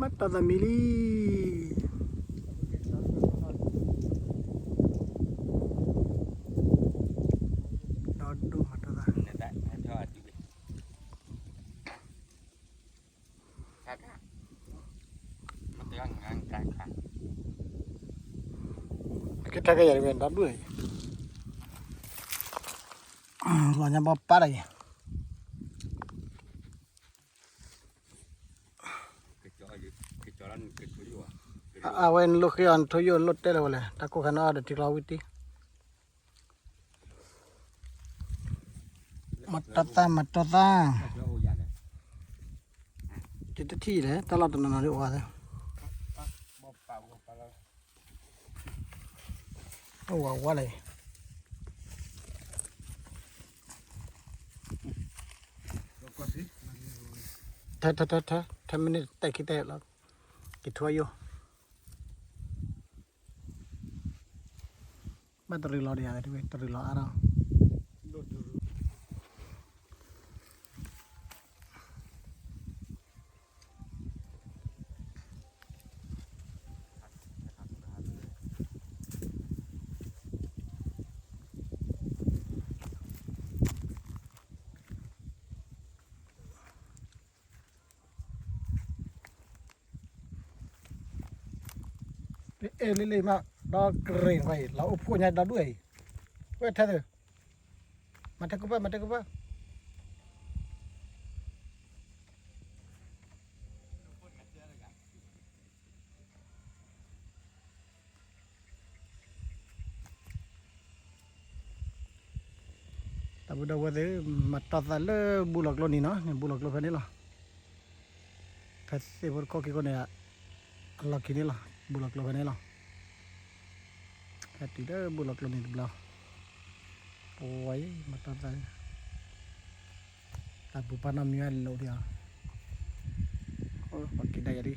မၤတီၢ်သးမံၤလံ, ဒီဒိၣ်မၤတီၢ်သး, ကဲထါကဲယၤတမ့ၢ်ဒီဒိၣ်အံၤ, လီၤညါဘီပၢ်တဂ့ၤ. အဝဲနလိၣ်ဃ့အီၤနထိယိၣ်လိၣ်တဲလၢၤဝဲလဲၣ်, တၢ်ကိၢ်ခါန့ၣ်အီၤဒီးထံကျိဝံၤတံၢ်, မၤတီၢ်သး မၤတီၢ်သး, ယတထံၣ်လဲၣ် တၢ်လီၢ်တနီၤနီၤဒ်အိၣ်ဝဲသ့ၣ်, အိၣ်ဝဲဝဲလီၤ, ထၢ ထၢ ထၢ ထၢ ထၢမ့ၢ်န့ၣ်တဲခံတဲလီၤ, က့ၤထူယိၣ် ဘၣ်တရံးလီၤဒံးဧါ, တရံးလီၤအါထီၣ်. အဲလ့လ့မး ဒီးကရ့ၣ်ဃီအံၤ လီၤအိၣ်ဖှိၣ်ညါဒီဒူၣ်အံၤ, ဝဲထဲသိး, မၤထဲကူပၢ် မၤထဲကူပၢ်. တၢ်ဘုၣ်ဒီဝဲသ့ၣ် မၤတီၢ်သးလၢဘူလီၤကျိနံၤနီၤ, န့ၣ်ဘူလီၤကျိဖဲန့ၣ်လီၤ. ဖဲသ့ၣ်ဖိတခိၣ်ခံခိၣ်န့ၣ် အလီၢ်ခံန့ၣ်လီၤ, ဘူလီၤကျိဖဲန့ၣ်လီၤ. ဟဲတုၤလၢဘူလီၤကျိနံၤတဘျီ, ပဝဲမၤတီၢ်သး, တၢ်ပူၤပာ်နီတမံၤဝဲလိာ်ဒံးဧါ, ပက့ၤဒၣ်ယၤဒံး